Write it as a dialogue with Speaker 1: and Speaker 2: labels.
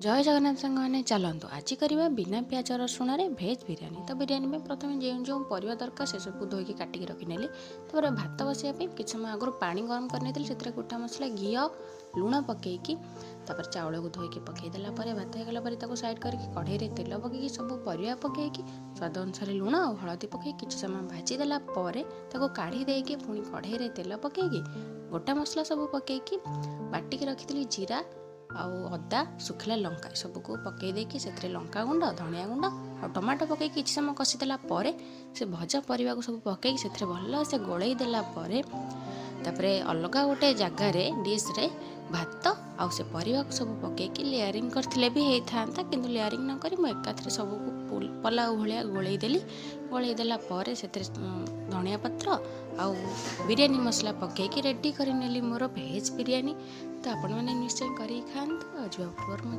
Speaker 1: ଜୟ ଜଗନ୍ନାଥ ସାଙ୍ଗମାନେ, ଚାଲନ୍ତୁ ଆଜି କରିବା ବିନା ପିଆଜ ରସୁଣରେ ଭେଜ୍ ବିରିୟାନୀ। ତ ବିରିୟାନୀ ପାଇଁ ପ୍ରଥମେ ଯେଉଁ ଯେଉଁ ପରିବା ଦରକାର, ସେସବୁ ଧୋଇକି କାଟିକି ରଖିନେଲି। ତାପରେ ଭାତ ବସିବା ପାଇଁ କିଛି ସମୟ ଆଗରୁ ପାଣି ଗରମ କରିନେଇଥିଲି। ସେଥିରେ ଗୋଟା ମସଲା, ଘିଅ, ଲୁଣ ପକାଇକି ତାପରେ ଚାଉଳକୁ ଧୋଇକି ପକାଇ ଦେଲା ପରେ, ଭାତ ହେଇଗଲା ପରେ ତାକୁ ସାଇଡ଼୍ କରିକି କଢ଼େଇରେ ତେଲ ପକାଇକି, ସବୁ ପରିବା ପକାଇକି, ସ୍ୱାଦ ଅନୁସାରେ ଲୁଣ ଆଉ ହଳଦୀ ପକାଇ କିଛି ସମୟ ଭାଜି ଦେଲା ପରେ ତାକୁ କାଢ଼ି ଦେଇକି, ପୁଣି କଢ଼େଇରେ ତେଲ ପକାଇକି, ଗୋଟା ମସଲା ସବୁ ପକାଇକି, ବାଟିକି ରଖିଥିଲି ଜିରା ଆଉ ଅଦା, ଶୁଖିଲା ଲଙ୍କା ସବୁକୁ ପକାଇ ଦେଇକି, ସେଥିରେ ଲଙ୍କା ଗୁଣ୍ଡ, ଧନିଆ ଗୁଣ୍ଡ ଆଉ ଟମାଟୋ ପକାଇକି କିଛି ସମୟ କଷିଦେଲା ପରେ, ସେ ଭଜା ପରିବାକୁ ସବୁ ପକାଇକି ସେଥିରେ ଭଲସେ ଗୋଳେଇ ଦେଲା ପରେ, ତାପରେ ଅଲଗା ଗୋଟେ ଜାଗାରେ ଡିସ୍ରେ ଭାତ ଆଉ ସେ ପରିବାକୁ ସବୁ ପକାଇକି ଲେୟାରିଂ କରିଥିଲେ ବି ହେଇଥାନ୍ତା, କିନ୍ତୁ ଲେୟାରିଂ ନ କରି ମୁଁ ଏକାଥରେ ସବୁକୁ ପଲାଉ ଭଳିଆ ଗୋଳେଇ ଦେଲି। ଗୋଳେଇ ଦେଲା ପରେ ସେଥିରେ ଧନିଆ ପତ୍ର ଆଉ ବିରିୟାନୀ ମସଲା ପକାଇକି ରେଡ଼ି କରିନେଲି ମୋର ଭେଜ୍ ବିରିୟାନୀ। ତ ଆପଣମାନେ ନିଶ୍ଚୟ କରିକି ଖାଆନ୍ତୁ। ଆଉ ଯିବା ପୂର୍ବରୁ ମୋ